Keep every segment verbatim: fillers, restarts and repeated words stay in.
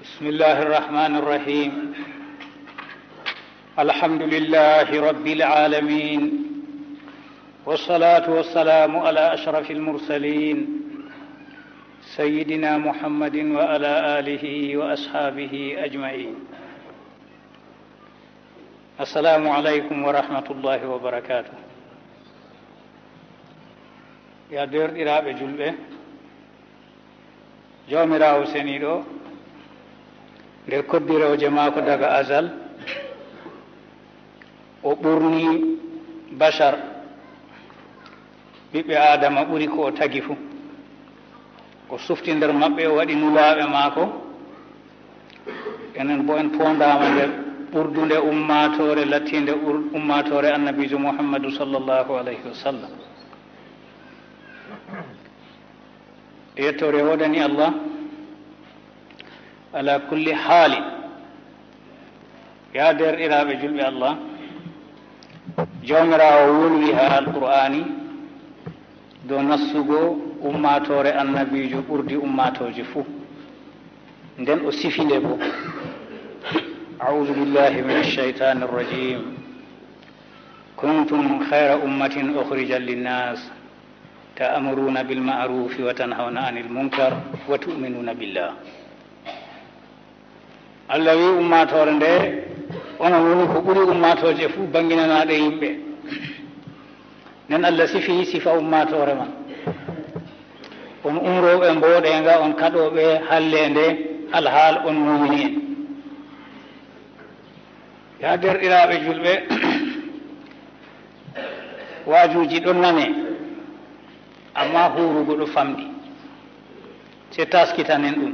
بسم الله الرحمن الرحيم. الحمد لله رب العالمين، والصلاة والسلام على أشرف المرسلين سيدنا محمد وعلى آله وأصحابه أجمعين. السلام عليكم ورحمة الله وبركاته. Ya deerɗiraaɓe julɓe, Jawmiraawo seniiɗo, nder koddirooje maako daga azal, o ɓurni bashar, ɓiɓɓe Aadama, ɓuri ko o tagi fuu. O sufti nder maɓɓe, o waɗi nulaaɓe maako. Enen boo en poondaama nder ɓurdunde ummaatoore, lattiinde ur-, ummaatoore Annabiijo Muhammadu sallallahu alayhi wa sallam. Yettoore woodani Allah ala kulli haali. Ya deerɗiraaɓe julɓe Allah, Jawmiraawo wolwi haa Alqur'aani dow nassugo ummaatoore Annabiijo ɓurdi ummaatooje fuu. Nden o sifi nde boo. أعوذ بالله من الشيطان الرجيم. كنتم خير أمة أخرجت للناس تأمرون بالمعروف وتنهون عن المنكر وتؤمنون بالله. Allah wi'i ummaatoore nde, onon woni ko ɓuri ummaatooje fuu bannginanaaɗe yimɓe. Nden Allah sifi sifa ummaatoore man. On umrooɓe mbooɗeeŋga, on kaɗooɓe halleende, alhaal on muumini'en. Ya deerɗiraaɓe julɓe, waajuuji ɗon nane, ammaa huurugo ɗo famɗi. Sey taaskitanen ɗum.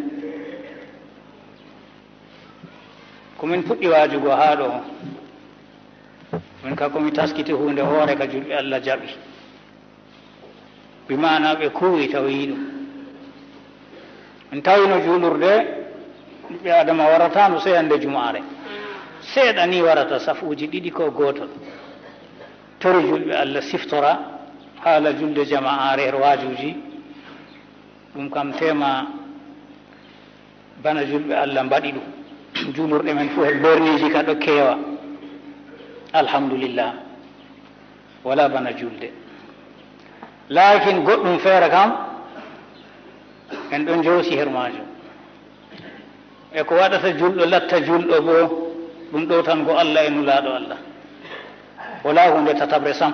Ko min puɗɗi waajugo haa ɗo, min ka ko mi taaskiti huunde hoore ka julɓe Allah jaɓi. Bi maana ɓe kuuwi tawi ɗum. En tawino juulurde, ɓiɓɓe Adama warataano sey hannde Jumaare. Seeɗa ni warata, safuuji ɗiɗi ko gootol. Tori julɓe Allah siftora haala julde jama'aare her waajuuji. Ɗum kam teema bana julɓe Allah mbaɗi ɗum. Juulurɗe men fuu her berniiji ka ɗo keewa. Alhamdulillah. Wala bana julde. Laakin goɗɗum feere kam, en ɗon joosi her maajum. E ko waɗata julɗo latta julɗo boo, ɗum ɗowtango Allah e Nulaaɗo Allah. Wala huunde tataɓre sam.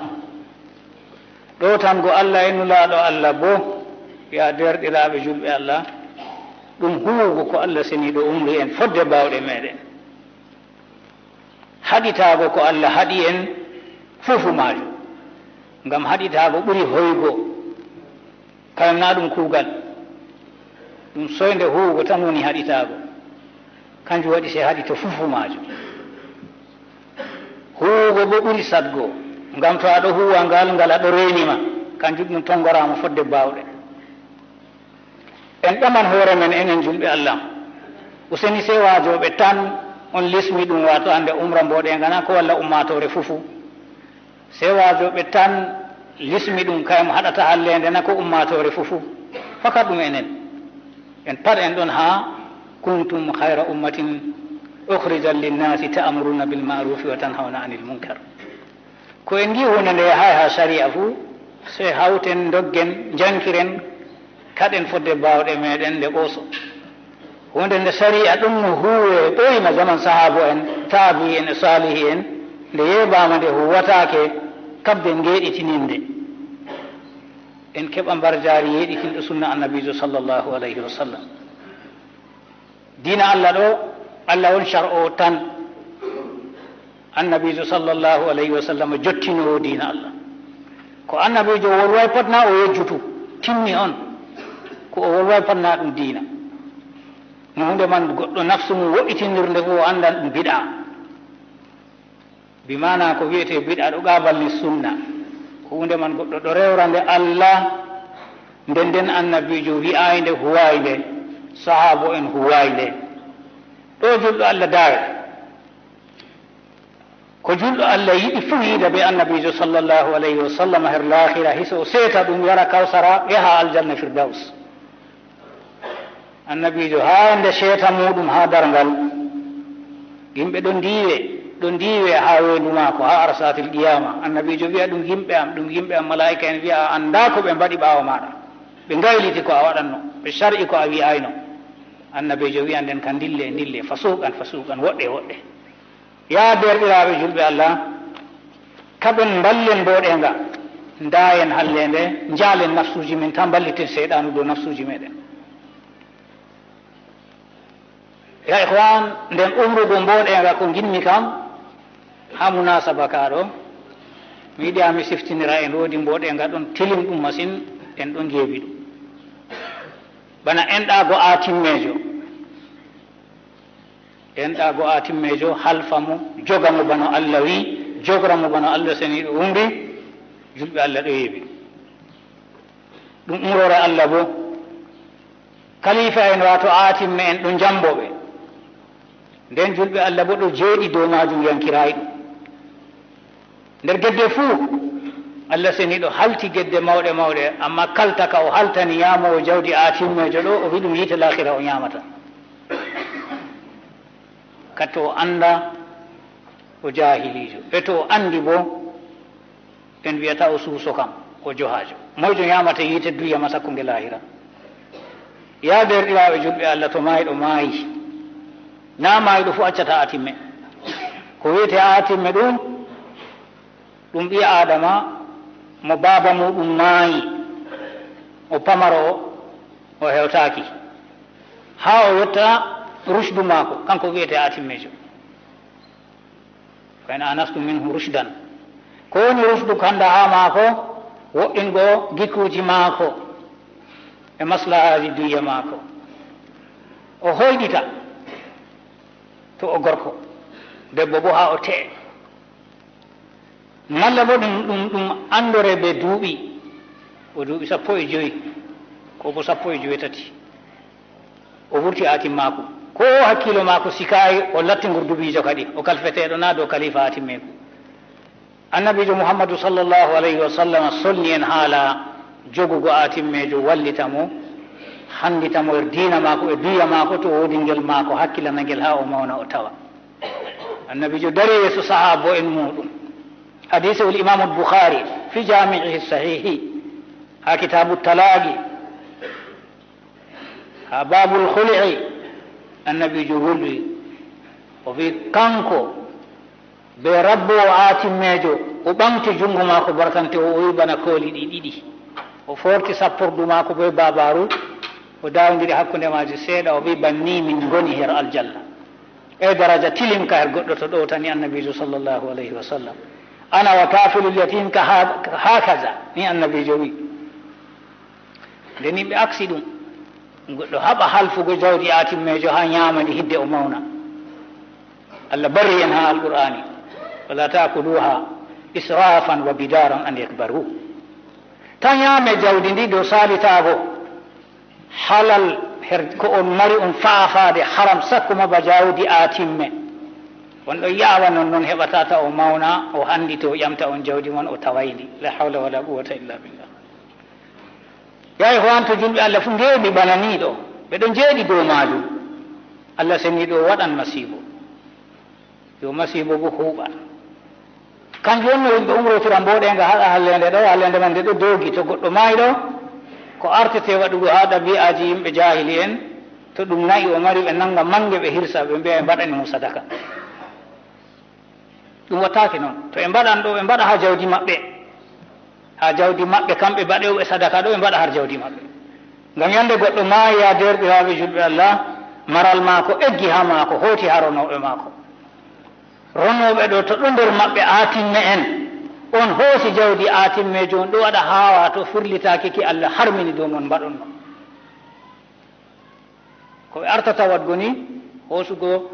Ɗowtango Allah e Nulaaɗo Allah boo, ya deerɗiraaɓe julɓe Allah, ɗum huuwugo ko Allah seniiɗo umri en fodde baawɗe meeɗen. Haɗitaago ko Allah haɗi en fuu maajum. Ngam haɗitaago ɓuri hoygo. Kayam na ɗum kuugal. Ɗum soynde huuwugo tan woni haɗitaago. Kanjum waɗi sey haɗito fuu maajum. Huuwugo boo ɓuri saɗgo. Ngam to a ɗo huuwa ngal, ngal a ɗo reeni ma. Kanjum ɗum tongoraama fodde baawɗe. En ƴaman hoore men, enen julɓe Allah. Useni sey waajooɓe tan on lismi ɗum, waato hannde umra mboɗeeŋga na ko walla ummaatoore fuu fuu. Sey waajooɓe tan lismi ɗum, kayam haɗata halleende na ko ummaatoore fuu fuu. Fakat ɗum enen. En pat en ɗon haa كنتم خير أمة أخرجت للناس تأمرون بالمعروف وتنهون عن المنكر. Ko en ngi'i huunde nde yahaay haa sariya fuu, sey hawten, ndoggen, njankiren, kaɗen fodde baawɗe meeɗen nde ɓooso. Huunde nde sariya ɗum no huuwe ɓooyma zaman sahaabo en, taabi'i en e saalihi en, nde yeebaama nde huuwataake, kabden ngeeɗitininde. En keɓa mbarjaari yeeɗitinɗo sunna Annabiijo sallallahu alayhi wa sallam. Diina Allah ɗo, Allah on shar'oowo tan. Annabiijo sallallahu alayhi wa sallam jottinoowo diina Allah. Ko Annabiijo wolway pat na o yejjutu, timmi on. Ko o wolway pat na ɗum diina. No huunde man goɗɗo nafsu mum wo'itinirnde o anndan ɗum bid'a. Bi maana ko wi'etee bid'a ɗo, qaabal ni sunna. Ko huunde man goɗɗo ɗo rewra nde Allah, nden nden Annabiijo wi'aay nde, huwaay nde, sahaabo en huwaay nde. Ɗo julɗo Allah daawe. Ko julɗo Allah yiɗi fuu yiida bee Annabiijo sallallahu alayhi wa sallam her laakhira, hiso o seeta ɗum, yara kawsara, yaha aljanna Firdaws. Annabiijo, haa nde ceeta muuɗum haa darngal, yimɓe ɗon ndiiwe, ɗon ndiiwe haa weendu maako, haa arsatil qiyama. Annabiijo wi'a, "Ɗum yimɓe am, ɗum yimɓe am." Malaa'ika en wi'a, "A anndaa ko ɓe mbaɗi ɓaawo maaɗa. Ɓe ngayliti ko a waɗanno, ɓe car'i ko a wi'ayno." Annabiijo wi'a nden ka, "Ndille, ndille, fasuuqan, fasuuqan, woɗɗe, woɗɗe." Yaa deerɗiraaɓe julɓe Allah, kaɓen, mballen mbooɗeenga, ndaayen halleende, njaalen nafsuuji men, taa mballiten seyɗaanu dow nafsuuji meɗen. Ya ikhwan, nden umrugo mbooɗeenga ko nginmi kam, haa munasaba kaa ɗo, mi yiɗi haa mi siftinira en, woodi mbooɗeenga ɗon tilim ɗum masin, en ɗon ngeebi ɗum. Bana enɗaago aatimmeejo. Enɗaago aatimmeejo, halfa mo, joga mo bano Allah wi'i, jogra mo bano Allah seniiɗo umri, julɓe Allah ɗo yeebi. Ɗum umroore Allah boo. Kalifa en, waato aatimme en, ɗo njambo ɓe. Nden julɓe Allah boo ɗo jeeɗi dow maajum, yankiraay ɗum. Nder gedde fuu, Allah seniiɗo halti gedde mawɗe mawɗe, ammaa kalta ka o haltani nyaamoowo jawdi aatimmeejo ɗo, o wi'i ɗum yiite laahira o nyaamata. Kadi to o annda o jaahiliijo, e to o anndi boo, en wi'ata o suuso kam, o johaajo. Moyjo nyaamata yiite duyya ma sakko nge laahira? Yaa deerɗiraaɓe julɓe Allah, to maayɗo maayi, naa maayɗo fuu accata atimme. Ko wi'etee atimme ɗum, ɗum ɓii Aadama mo baaba muuɗum maayi, o pamaro, o, o hewtaaki, haa o yotta rushdu maako, kanko wi'etee atimmeejo. Fa in anastum minhu rushdan. Ko woni rushdu kanda haa maako? Wo'ingo gikuuji maako e maslahaaji duyya maako. O hoyɗita to o gorko, debbo boo haa o te'e. Malla boo ɗum, ɗum, ɗum anndore bee duuɓi, o duuɓi sappo e jowi, koo boo sappo e joweetati. O wurti atimmaaku. Koo hakkiilo maako sikaay, o latti ngurdubiijo kadi, o kalfeteeɗo naa dow kalifa atimmeeku. Annabiijo Muhammadu sallallahu alayhi wa sallam solni en haala jogugo atimmeejo, wallita mo, hanndita mo e diina maako, e duyya maako, to o woodi ngel maako, hakkilana ngel haa o mawna, o tawa. Annabiijo dari yeeso sahaabo'en muuɗum. Hadiisewol Imaamu Bukhaari fi jaami'ihi sahiihi, haa kitaabu talaaqi, haa baabul khul'i, Annabiijo wolwi, o wi'i, kanko bee rabboowo aatimmeejo, o ɓaŋgti juŋngo maako barkanteewo, o wi'i bana kooli ɗi ɗiɗi. O foorti sappordu maako bee baabaaru, o daawndiri hakkunde maaji seeɗa, o wi'i, bana nii min ngoni her aljanna. E daraja tilimka her goɗɗo to ɗowtani Annabiijo sallallahu alayhi wa sallam. Ana wa kaafilul yatiim ka ha-, haakaza, ni Annabiijo wi'i. Nden yimɓe aksi ɗum. Goɗɗo haɓa halfugo jawdi aatimmeejo haa nyaama ndi hidde o mawna. Allah barri en haa Alqur'aani, "Wala ta'kuluha israfan wa bidaran an yakbaru." Ta nyaame jawdi ndi dow saalitaago. Halal her ko on mari on faafaade, haram sakko ma ba jawdi aatimme. On ɗo yaawa non, non heɓata ta o mawna, o hanndito, o ƴamta on jawdi mon, o taway ndi. La hawla wala quwwata illa billah. Yaa ikhwan, to julɓe Allah fuu ngeeɓi bana nii ɗo, ɓe ɗo njeeɗi dow maajum, Allah seniiɗo waɗan masiibo. Yo masiibo boo huuɓa. Kanjum woni no yimɓe umrotira mbooɗeeŋga haa halleende ɗo, halleende man nde ɗo doogi. To goɗɗo maayi ɗo, ko artetee waɗugo haa ɗabi'aaji yimɓe jaahili en, to ɗum na'i o mari, ɓe naŋga maŋge ɓe hirsa, ɓe mbi'a ɓe mbaɗani mo sadaka. Ɗum wattaake non. To ɓe mbaɗan ɗo, ɓe mbaɗa haa jawdi maɓɓe. Haa jawdi maɓɓe, kamɓe baɗooɓe sadaka ɗo, ɓe mbaɗa har jawdi maɓɓe. Ngam yande goɗɗo maayi, yaa deerɗiraaɓe julɓe Allah, maral maako eggi haa maako, hooti haa ronooɓe maako. Ronooɓe ɗo, to ɗo nder maɓɓe aatimme'en, on hoosi jawdi aatimmeejo, on ɗo waɗa haawa to firlitaaki ki Allah harmini dow mon mbaɗon non. Ko ɓe artata waɗgo ni, hoosugo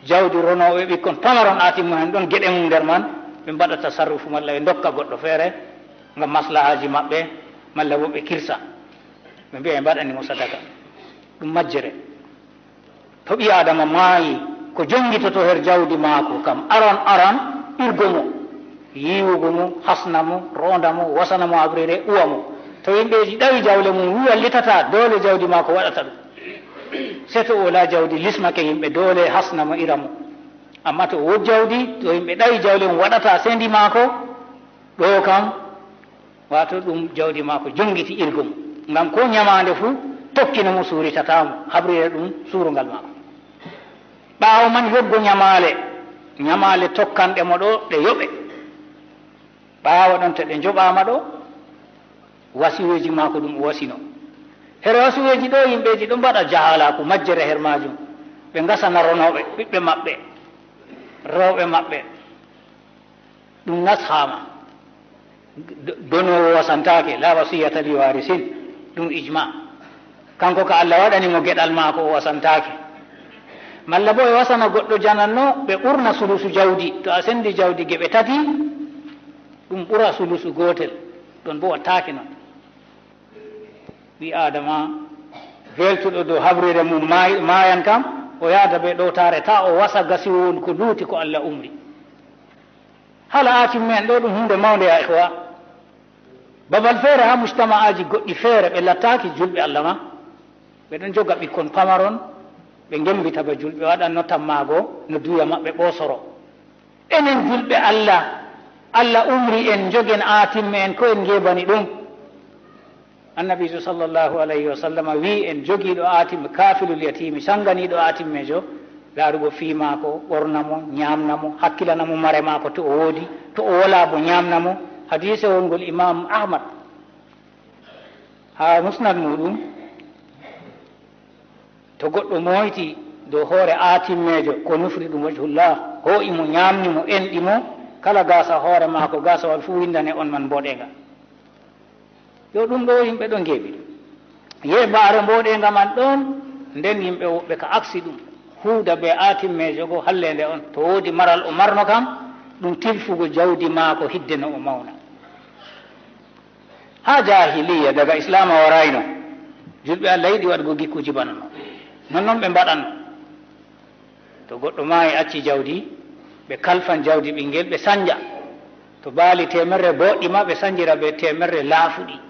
jawdi ronooɓe ɓikkon pamaron aatimme'en ɗon, geɗe mum nder man, ɓe mbaɗa tasarrufu malla ɓe ndokka goɗɗo feere ngam maslahaaji maɓɓe, malla boo ɓe kirsa, ɓe mbi'a ɓe mbaɗani mo sadaka. Ɗum majjere. To ɓii Aadama maayi, ko jonngitoto her jawdi maako kam, aran aran, irgo mo, yiiwugo mo, hasna mo, roonda mo, wasana mo abrere, uwa mo. To yimɓeeji ɗawi jawle mum, wi wallitataa, doole jawdi maako waɗata ɗum. To o walaa jawdi, lismake yimɓe, doole hasna mo, ira mo. Amma to o woodi jawdi, to yimɓe ɗawi jawle, on waɗata sendi maako, ɗo kam, wato ɗum jawdi maako jongiti irgo mo. Ngam ko nyamaande fu tokkino mo, suritata mo, habrire ɗum surungal maako. Ɓaawo man, yoggo nyamaale, nyamaale tokkanɗe mo ɗo, ɗe yoɓe. Ɓaawo ɗon, to ɗe njoɓaama ɗo, wasiweeji maako ɗum o wasino. Here wasiweeji ɗo, yimɓeeji ɗo mbaɗa jahalaaku majjere her maajum. Ɓe ngasana ronooɓe, ɓiɓɓe maɓɓe, rewɓe maɓɓe. Ɗum nashaama. Do-, donoowo wasantaake, la wasiyata li warisin. Ɗum ijma. Kanko ka Allah waɗani mo geɗal maako, o wasantaake. Malla bo e wasana goɗɗo jananno, ɓe ɓurna sulusu jawdi. To a sendi jawdi geɓe tati, ɗum ɓura sulusu gootel. Ɗon bo wattaake non. Ɓii Aadama veeltuɗo dow habrire mum maay-, maayan kam, o yaada be ɗowtaare, ta o wasa gasiwol ko luuti ko Allah umri. Hala aatim men ɗo ɗum huunde mawnde, ya ikhwa. Babal feere, haa mujtama'aaji goɗɗi feere, ɓe lattaaki julɓe Allah ma. Ɓe ɗon joga ɓikkon pamaron, ɓe ngembita ba julɓe, waɗanno tammaago no duya maɓɓe ɓoosoro. Enen julɓe Allah, Allah umri en njogen aatim men ko en ngeebani ɗum. Annabiijo sallallahu alayhi wa sallama wi'i en, jogiiɗo aatim, kaafilul yatiimi, sanganiiɗo aatimmeejo, laarugo fii maako, ɓorna mo, nyaamna mo, hakkilana mo mare maako to o woodi, to o walaa bo nyaamna mo. Hadiisewol ngol Imaam Ahmad haa Musnad muuɗum. To goɗɗo moyti dow hoore aatimmeejo, ko nufri ɗum wajhullah, hoo'i mo, nyaamni mo, enɗi mo, kala gaasa hoore maako, gaasawal fuu windane on man mboɗeeŋga. Yo ɗum ɗo yimɓe ɗo ngeeɓi ɗum. Yeebaare mboɗeeŋga man ɗon, nden yimɓe woɓɓe ka aksi ɗum, huuda be aatimmeejo go halleende on. To woodi maral o marno kam, ɗum tilfugo jawdi maako hidde no o mawna. Haa jaahiliya, daga Islaama waraayno, julɓe Allah yiɗi waɗugo gikkuuji bana non. Non non ɓe mbaɗanno. To goɗɗo maayi, acci jawdi, ɓe kalfan jawdi ɓinngel, ɓe sanja. To baali teemerre booɗɗi ma, ɓe sanjira be teemerre laafuɗi.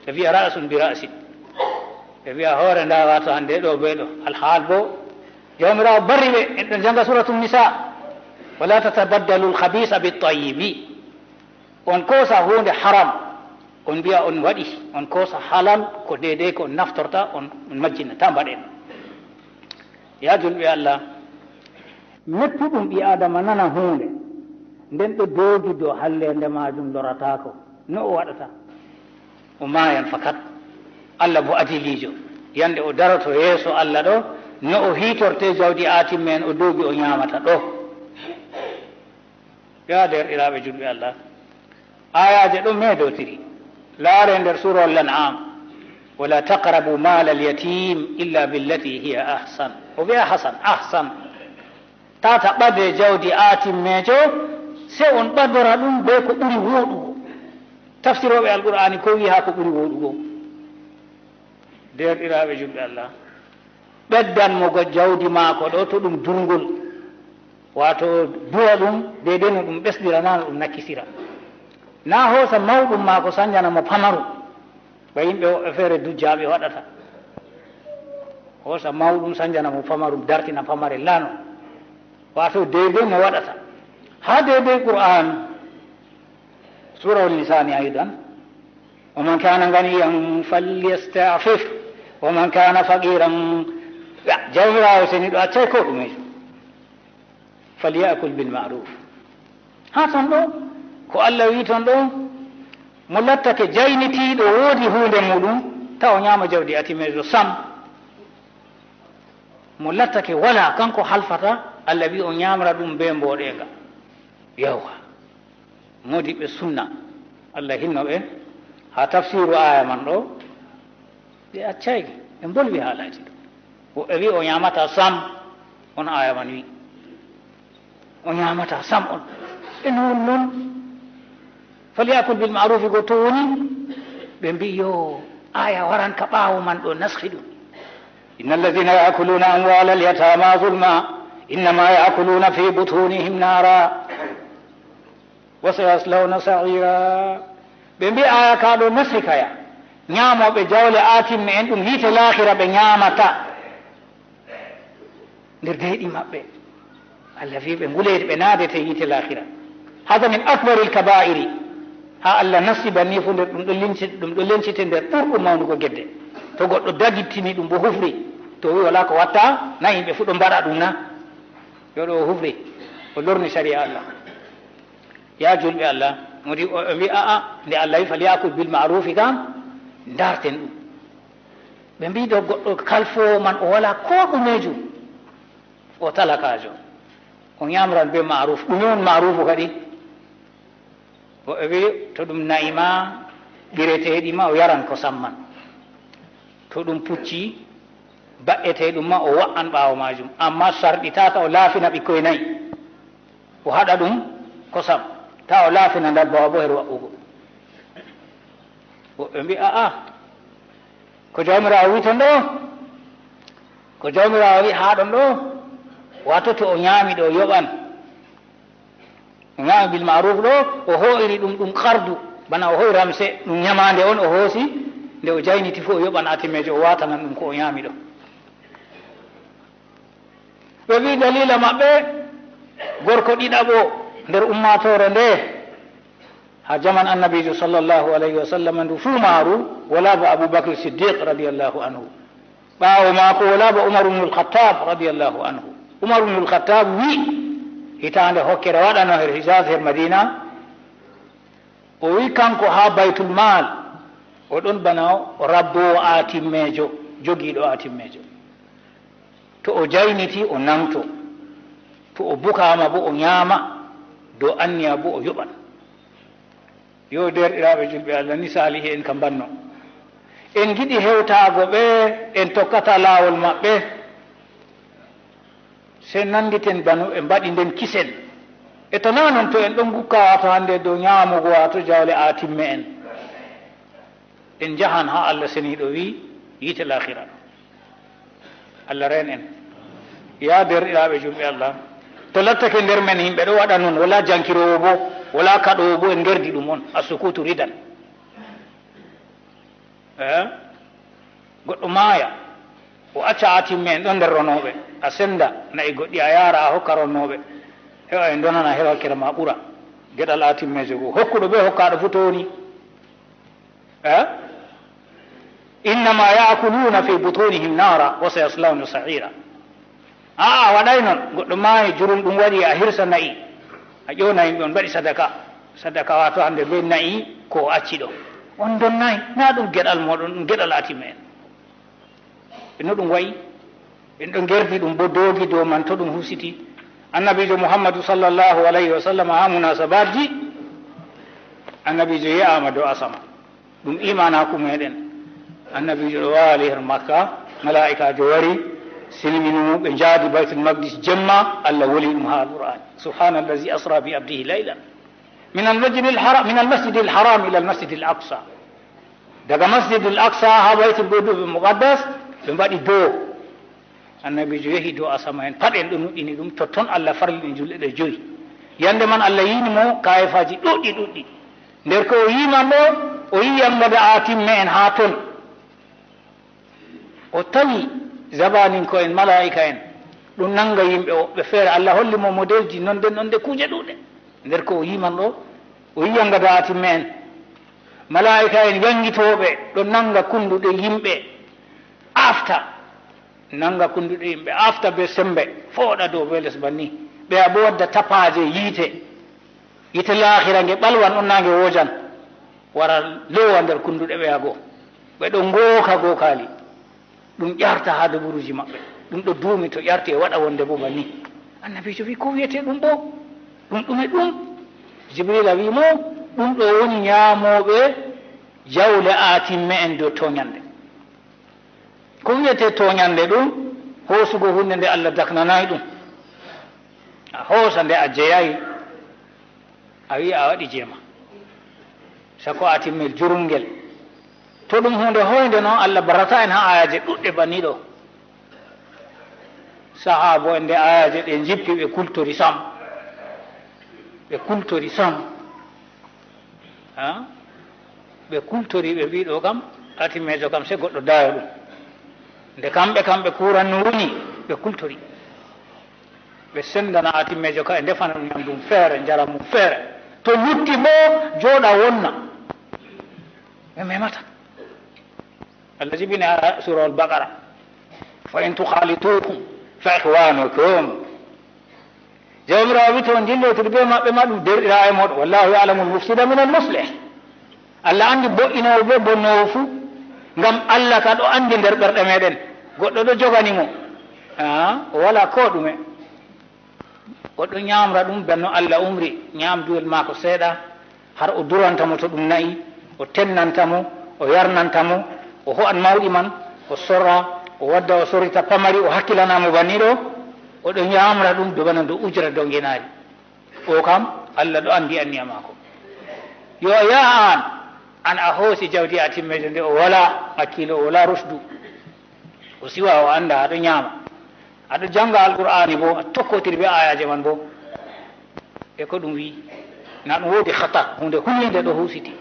Ɓe vi'a ra'sun bi ra'sin. Ɓe vi'a hoore, ndaa, waato hande ɗo be ɗo. Alhaal bo, Jawmiraawo barri ɓe, en ɗon janga Suuratul Nisaa. "Wala tatabaddalul khabiisa bit tayyibi." On koosa huunde haram, on mbi'a on waɗi, on koosa halal, ko deydey ko on naftorta, on, on majjina, ta mbaɗen. Ya julɓe Allah, mettuɗum ɓii Aadama nana huunde, nden ɗo doogi dow halleende maajum lorataako. No o waɗata? O maayan fakat. Allah bo adiliijo. Yande o daroto yeeso Allah ɗo, no o hiitorte jawdi aatim men, o doogi o nyaamata ɗo. Ya deerɗiraaɓe julɓe Allah, aayaaje ɗo meedootiri. Laare nder Suurawol Lan'am, "Wala taqrabu maalal yatiim illa billati hiya ahsan." O wi'a Hasan, ahsan. Tata ɓade jawdi aatimmeejo, se on ɓadora ɗum be ko ɓuri wooɗugo. Tafsirooɓe Alqur'aani ko wi'i haa ko ɓuri wooɗugo? Deerɗiraaɓe julɓe Allah, ɓeddan mo go jawdi maako ɗo, to ɗum durngol, waato duwa ɗum deydey no ɗum ɓesdira, naa no ɗum nakkisira. Naa hoosa mawɗum maako sanjana mo pamarum, ba yimɓe woɓɓe feere dujjaaɓe waɗata. Hoosa mawɗum sanjana mo pamarum, dartina pamare lano. Waato deydey no waɗata. Haa deydey Qur'aan, Suurawol Nisaani aydan, "Wa man kana ganiyan falyasta'fif, wa man kana faqiran." Ya, Jawmiraawo seniiɗo accay ko ɗume. "Falyakul bil ma'ruf." Haa ton ɗo, ko Allah wi'i ton ɗo, mo lattake jaynitiiɗo, woodi huunde muuɗum, ta o nyaama jawdi aatimmeejo sam. Mo lattake walaa, kanko halfata, Allah wi'i o nyaamra ɗum bee mbooɗeeŋga. Yawwa. Moodiɓɓe sunna, Allah hinno ɓe, haa tafsiiru aaya man ɗo, ɓe accay, ɓe mbolwi haalaaji ɗo. Woɓɓe wi'i o nyaamata sam, on aaya man wi'i. O nyaamata sam on. E non non, "Falyakul bil ma'rufi" go to woni? Ɓe mbi'i, yo, aaya waran ka ɓaawo man ɗo, naskhi ɗum. "Innal ladhina ya'kuluna amwalal yatama zulma, innama ya'kuluna fi butunihim nara." "Wa sayaslawna sa'ira." Ɓe mbi'i, aya ka ɗo nasri kaya. Nyaamooɓe jawle aatinme en, ɗum hiite laahira ɓe nyaamata. nder deeɗi maɓɓe. Allah fii ɓe nguleede, ɓe naadete yiite laakira. Hada min akbaril kabaa'iri. Haa Allah nasti banni fuu nder ɗum ɗo linci-, ɗum ɗo lencite nder ɓurɗum mawnugo gedde. To goɗɗo dagittini ɗum bo hufri, to o wi'i walaa ko watta, na yimɓe fuu ɗo mbaɗa ɗum na? Yo ɗo o hufri, o lorni sariya Allah. Yaa julɓe Allah, mo di o, o wi'i a'a, nde Allah wi'i falyakul bil ma'rufi kam, ndarten ɗum. Ɓe mbi'i ɗo goɗɗo kalfoowo man o walaa koo ɗumeejum, o talakaajo, o nyaamran bee ma'ruf. Ɗume on ma'rufu kadi? Woɓɓe mbi'i to ɗum na'i ma, ɓireteeɗi ma, o yaran kosam man. To ɗum pucci ba'eteeɗum ma, o wa'an ɓaawo maajum. Ammaa sarɗi taa ka o laafina ɓikkoy na'i. O haɗa ɗum kosam, taa o laafina ndabbawa bo her waɗugo. Woɓɓe mbi'i, a'a, ko Jawmiraawo wi'i ton ɗo? Ko Jawmiraawo wi'i haa ɗon ɗo? Waato to o nyaami ɗo, o yoɓan. O nyaami bil ma'ruf ɗo, o hoo'iri ɗum, ɗum qardu, bana o hoo'i ramse, ɗum nyamaande on o hoosi, nde o jayniti fuu o yoɓan atimmeejo, o waatanan ɗum ko o nyaami ɗo. Ɓe mbi'i daliila maɓɓe, gorko ɗiɗaɓo nder ummaatoore nde, haa jaman Annabiijo sallallahu alayhi wa sallam, ndu fuu maaru, walaa ba Abu Bakr Siddiq radiyallahu anhu. Ɓaawo maako, walaa ba Umar ibn al-Khattab radiyallahu anhu. Umar ibn al-Khattab wi'i, hitaande hokkere waɗano her Hijaz, her Madina, o wi'i kanko haa Baytul Mal, o ɗon bana o rabboowo aatimmeejo, jogiiɗo aatimmeejo. To o jayniti, o nangto. To o bukaama bo, o nyaama. Dow anniya bo, o yoɓan. Yo deerɗiraaɓe julɓe Allah, ni saalihi'en ka mbanno. En ngiɗi hewtaago ɓe, en tokkata laawol maɓɓe. Sey nannditen bano ɓe mbaɗi nden, kisen. E to naa non, to en ɗon ngukka, waato hannde dow nyaamugo, waato jawle aatimme'en, en njahan haa Allah seniiɗo wi'i, yiite laahira. Allah reen en. Yaa deerɗiraaɓe julɓe Allah, to lattake nder men yimɓe ɗo waɗa non, walaa jankiroowo bo, walaa kaɗoowo bo, en ngerdi ɗum on, as-sukutu ridan. Eh? Goɗɗo maaya, o acca aatimme'en ɗon nder ronooɓe, a senda na'i goɗɗi, a yaara, a hokka ronnooɓe. Heɓa ɓe ndonana, heɓa kere ma ɓura. Geɗal aatimmeejo go. Hokkuɗo bee hokkaaɗo fuu tooni. Eh? Innama ya'kuluna fi butunihim nara wa sayaslawna sa'ira. A'a, a waɗay non. Goɗɗo maayi, jurum ɗum waɗi, a hirsa na'i, a ƴoona yimɓe on mbaɗi sadaka. Sadaka, waato hannde bee na'i ko o acci ɗo. On ndonnay, naa ɗum geɗal mooɗon, ɗum geɗal aatimme'en. E no ɗum wa'i? En ɗo ngerdi ɗum bo doogi dow man to ɗum husiti. Annabiijo Muhammadu sallallahu alayhi wa sallam haa munaasabaatji, Annabiijo ye'aama dow asama. Ɗum imaanaaku meeɗen. Annabiijo ɗo waali her Makka, malaa'ikaajo wari, silmini mo, ɓe njaadi Baytul Maqdis jemma, Allah woli ɗum haa Alqur'aani. Subhaanallazi asra bi abdihi laylan min al-masjidil haram, min al-masjidil haram ila al-masjidil aqsa. Daga Masjidil Aqsa haa Baytul Muqaddas, ɓe mbaɗi dow. Annabiijo yehi dow asama en, pat en ɗo nuɗɗini ɗum, totton Allah farlini julɗe ɗe jowi. Yande man Allah yiini mo kaayifaaji ɗuuɗɗi, ɗuuɗɗi. Nder ko o yi'i man ɗo, o yi'i yangada aatimme'en haa ton. O tawi zabaaninko'en, malaa'ika'en, ɗum nanga yimɓe woɓɓe feere. Allah holli mo modelji nonde, nonde kuuje ɗuuɗɗe. Nder ko o yi'i man ɗo, o yi'i yangada aatimme'en. Malaa'ika'en yangitooɓe ɗo nanga kunduɗe yimɓe, aafta, nanga kunduɗe yimɓe, aafta bee sembe, fooɗa dow bee les banni. Ɓeya bo wadda tapaaje yiite, yiite laahira nge ɓalwan on, naa nge woojan, wara loowa nder kunduɗe ɓeya go. Ɓe ɗo ngooka gookaali. Ɗum ƴarta haa duburuuji maɓɓe. Ɗum ɗo duumi to ƴarti e waɗa wonde bo banni. Annabiijo wi'i, ko wi'etee ɗum bo? Ɗum ɗume ɗum? Jibrila wi'i mo, ɗum ɗo woni nyaamooɓe jawle aatimme'en dow tooɲannde. Ko wi'etee tooɲannde ɗum? Hoosugo huunde nde Allah daknanaay ɗum. A hoosa nde a jeyaay. A wi'a a waɗi jeema. Sako aatimmel jurungel. To ɗum huunde hoynde non, Allah barata en haa ayaaje ɗuɗɗe banni ɗo. Sahaabo en nde ayaaje ɗe njippi, ɓe kultori sam. Ɓe kultori sam. Ha? Ɓe kultori, ɓe mbi'i ɗo kam, aatimmeejo kam, sey goɗɗo daayo ɗum. Nde kamɓe, kamɓe kuuran no woni, ɓe kultori. Ɓe senndana atimmeejo ka, ɓe ndefana ɗum ñamdu mum feere, njaram mum feere. To lutti boo, jooɗa wonna. Ɓe memata. Allah jibini ha Suurawol Baqara, "Fa in tukhaalituhum fa ikhwaanukum." Jawmiraawo wi, to on ndillotiri bee maɓɓe ma, ɗum deerɗiraaɓe mooɗon. "Wallaahu ya'lamul mufsida minal muslih." Allah anndi bo'inoowo bee bonnoowo fuu, ngam Allah ka ɗo anndi nder ɓerɗe meeɗen. Goɗɗo ɗo jogani mo, aa, o walaa koo ɗume. O ɗo nyaamra ɗum bana no Allah umri, nyaamduwel maako seeɗa, har o duranta mo to ɗum na'i, o tennanta mo, o yarnanta mo, o ho'an mawɗi man, o sorra, o wadda o sorrita pamari, o hakkilana mo banni ɗo, o ɗo nyaamra ɗum do bana no ujra do ngenaari. O kam, Allah ɗo anndi anniya maako. Yo, yaa an, an a hoosi jawdi atimmeejo nde o walaa hakkiilo, o walaa rusdu. O siwa, o annda, aɗo nyaama. Aɗo jannga Alqur'aani boo, a tokkotiri bee aayaaje man boo. E ko ɗum wi'i? Na ɗum woodi khatar, huunde hulniinde ɗo huusiti.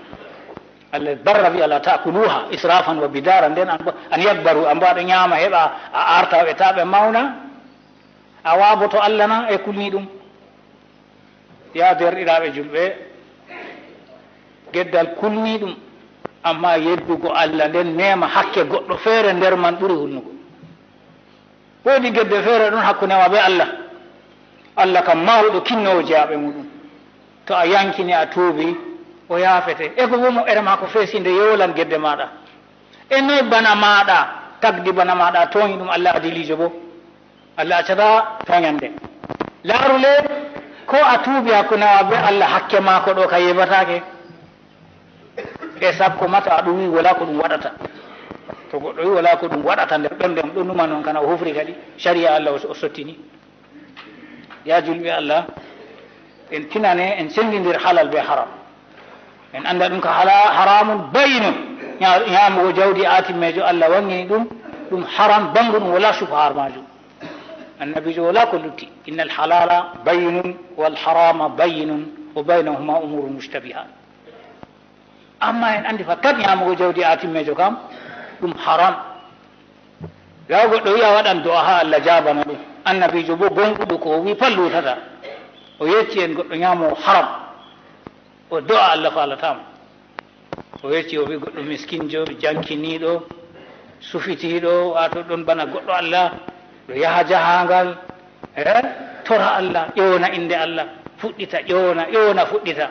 Allah barra wi'i, "Alaa ta'kuluha israfan wa bidaran." Nden an boo, an yakbaru, an boo aɗo nyaama heɓa a arta ɓe, taa ɓe mawna. A waaboto Allah na e kulni ɗum? Yaa deerɗiraaɓe julɓe, geddal kulniiɗum, ammaa yeddugo Allah nden meema hakke goɗɗo feere nder man ɓuri hulnugo. Woodi gedde feere ɗon hakkunde ma bee Allah. Allah kam mawɗo, kinnoowo jeyaaɓe muɗum. To a yankini, a tuubi, o yaafete. E ko boo mo'ere maako feesi nde yoolan gedde maaɗa. E noy bana maaɗa, tagdi bana maaɗa, tooñi ɗum Allah adiliijo boo. Allah accataa tooñannde. Laaru le, ko a tuubi hakkunde ma bee Allah, hakke maako ɗo ka yeɓataake. E sakko ma to a ɗum wi'i walaa ko ɗum waɗata. To goɗɗo wi'i walaa ko ɗum waɗata nder ɓernde mum, ɗon numa noon kana o hufri kadi, sariya Allah o, o sottini. Yaa julɓe Allah, en tinane, en senndindir halal bee haram. En annda ɗum ka hala-, haramun bayyinun. Ña-, ñaamugo jawdi aatimmeejo, Allah waŋgini ɗum, ɗum haram banngu ɗum, walaa subha har maajum. Annabiijo walaa ko lutti. "Innal halala bayyinun wal harama bayyinun wa baynahuma umurun mushtabihat." Ammaa en anndi fakkat ñaamugo jawdi aatimmeejo kam, ɗum haram. Yaa goɗɗo wi'a waɗan do'a haa Allah jaabana ɗum. Annabiijo boo gooŋɗuɗo ko o wi'i pat luutata. O yecci en goɗɗo ñaamo haram. O do'a Allah faalataa mo. O yecci o wi'i goɗɗo miskinjo, jankiniiɗo, sufitiiɗo, waato ɗon bana goɗɗo Allah, ɗo yaha jahaaŋgal, eh, tora Allah, ƴoona innde Allah, fuɗɗita, ƴoona, ƴoona, fuɗɗita.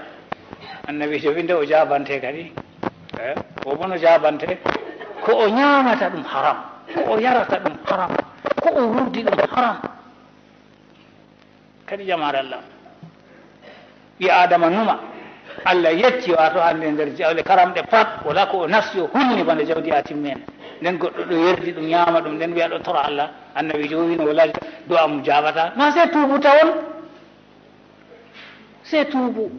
Annabiijo wi'i nde o jaabante kadi. Eh, o boo no jaabante, ko o ñaamata ɗum haram, ko o yarata ɗum haram, ko o wurdi ɗum haram. Kadi jamaare Allah. Ɓii Aadama numa. Allah yetti, waato hannde nder jawle karamɗe pat, walaa ko o nasti o hulni bana jawdi aatimmeejo. Nden goɗɗo ɗo yerdi ɗum, ñaama ɗum, nden wi'a ɗo tora Allah. Annabiijo o wi'no walaa do'a mum jaabataa. Ma sey tuubu tawon. Sey tuubu.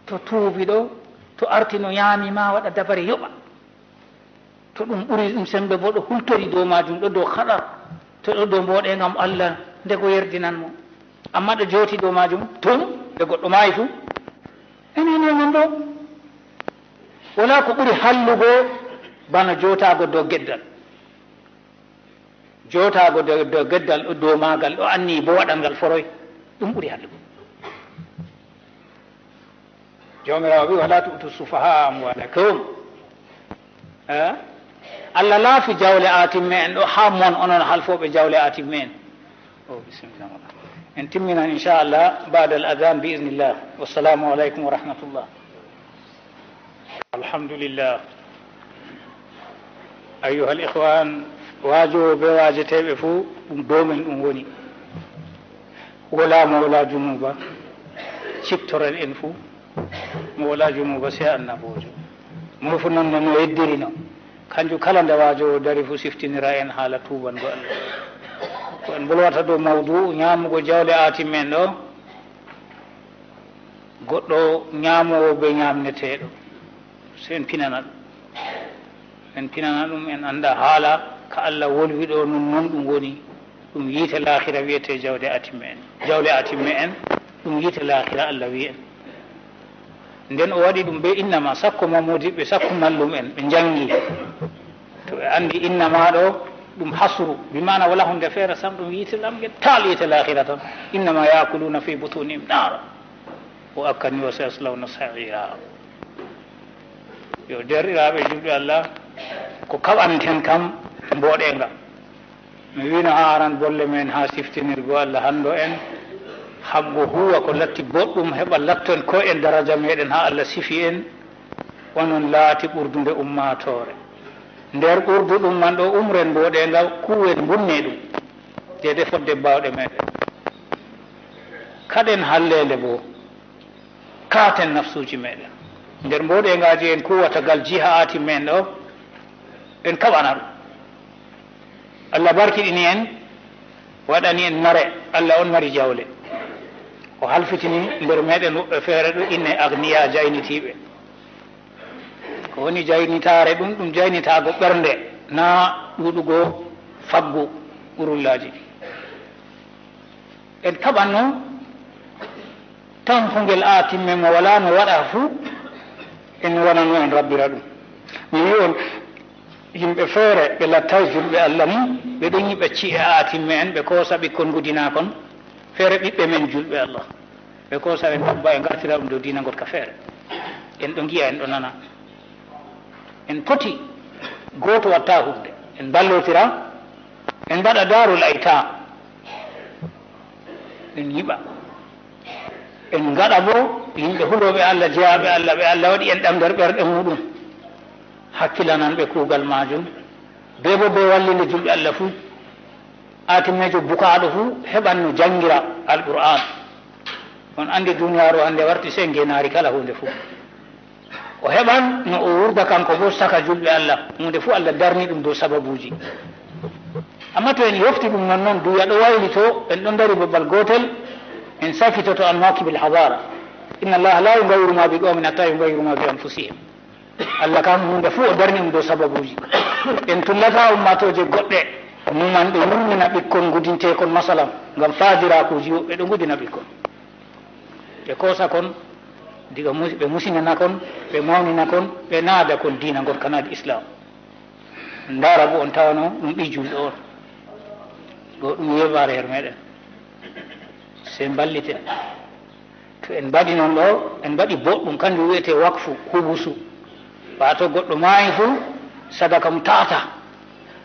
To tuubi ɗo, to arti no ñaami ma, waɗa dabare yoɓa. To ɗum ɓuri ɗum semmbe boo, ɗo hultori dow maajum, ɗo dow haɗar, to ɗo dow mbooɗeeŋga mo Allah, nde go yerdinan mo. Ammaa ɗo jooti dow maajum, tun, nde goɗɗo maayi fu, enen e mon ɗo. Walaa ko ɓuri hallugo bana jootaago dow geddal. Jootaago dow, dow geddal, ɗo dow maagal, ɗo anniyi boo waɗan ngal foroy, ɗum ɓuri hallugo. Jawmiraawo wi'i, "Wala tu'tu sufaha'a amwalakum." Eh? Allah laafi jawle aatimme'en ɗo haa mon, onon halfooɓe jawle aatimme'en. Oh, bismillah. En timminan, inchallah, ba'da al adhan bi iznillah. Wassalamu alaikum wa rahmatullah. Alhamdulillah. Ayyuhal ikhwan, waajoowo be waajeteeɓe fuu, ɗum dow men ɗum woni. Walaa mo walaa junuuba, ciftoren en fuu. Mo walaa junuuba sey annaboojo. Mo fuu nonde no yeddirino. Kanjum kala nde waajoowo dari fuu siftinira en haala tuubango Allah. Ko en bolwata dow mawdu'u ñaamugo jawle aatimme'en ɗo, goɗɗo ñaamoowo be ñaamneteeɗo. So en pinana ɗum. En pinana ɗum, en annda haala ka Allah wolwi ɗo, non, non ɗum woni. Ɗum yiite laahira wiyetee jawle atimme'en. Jawle atimme'en, ɗum yiite laahira Allah wi'i en. Nden o waɗi ɗum be innama, sakko ma moodiɓɓe, sakko mallum'en, ɓe njanngi. To ɓe anndi innama ɗo, Ɗum hasru, bi maana wala hunde feere sam, ɗum yiite lamge, taal yiite laahira tan. Innama yaakuluna fi butunihim naara, wa akkan wa sayaslawna saira. Yo deerɗiraaɓe julɓe Allah, ko kaɓanten kam mboɗeega. Mi wiino haa aran bolle men haa siftinirgo Allah hanndo en, habgo huwa ko latti boɗɗum, heɓa latton ko en daraja meɗen haa Allah sifi en, onon laati ɓurdunde ummaatoore. Nder ɓurduɗum man ɗo umren mboɗeega, kuwen mbunne ɗum, deede fodde baawɗe meɗen. Kaɗen halleende boo, kaaten nafsuuji meɗen. Nder mboɗeegaaji en kuwata gal jihaati men ɗo, en kaɓana ɗum. Allah barkiɗini en, waɗani en nare. Allah on mari jawle. O halfitini nder meɗen woɓɓe feere ɗo inne agniya, jaynitiiɓe. Ko woni jaynitaare ɗum? Ɗum jaynitaago ɓernde, naa ɗuuɗugo faggu ɓurullaaji. En kaɓan noon tampungel aatimme mo walaa no waɗa fuu, en wonano en rabbira ɗum. Mi wi'i on, yimɓe feere ɓe lattaay julɓe Allah ni, ɓe ɗon nyiɓa ci'e aatimme en, ɓe koosa ɓikkon ngudinaa kon, feere ɓiɓɓe men julɓe Allah. Ɓe koosa ɓe ndabba, ɓe ngartira ɗum dow diina ngoɗka feere. En ɗo ngi'a, en ɗo nana. En poti gooto watta huunde. En mballotira, en mbaɗa daarul aytaam. En nyiɓa. En ngaɗa boo yimɓe hulooɓe Allah, jeyaaɓe Allah, ɓe Allah waɗi enɗam nder ɓerɗe muuɗum. Hakkilanan ɓe kuugal maajum. Bee boo bee wallinde julɓe Allah fuu. Aatimmeejo bukaaɗo fuu heɓan no janngira Alqur'aan. On anndi duniyaaru hannde warti sey ngeenaari kala huunde fuu. O heɓan no o wurda kanko boo saka julɓe Allah. Huunde fuu Allah darni ɗum dow sababuuji. Amma to en yofti ɗum non non, duya ɗo waylito, en ɗon dari babal gootel, en sakitoto an mawkibil hadara. Inna Allah la yughayyiru ma bi qawmin hatta yughayyiru ma bi anfusihim. Allah kam huunde fuu o darni ɗum dow sababuuji. En tullata ummaatooje goɗɗe, numan ɓe yurmina ɓikkon ngudinteekon, masalan, ngam faajiraakuuji woɓɓe ɗo ngudina ɓikkon. Ɓe koosa kon, diga mus-, ɓe musinana kon, ɓe mawnina kon, ɓe naada kon diina ngon kanaadi Islaam. Ndaara boo on tawano ɗum ɓii julɗo on. Ɗo ɗum yeeɓaare her meɗen. Sey mballiten. To en mbaɗi noon ɗo, en mbaɗi boɗɗum, kanjum wi'etee wakfu, hubusu. Waato goɗɗo maayi fuu, sadaka mum ta'ata.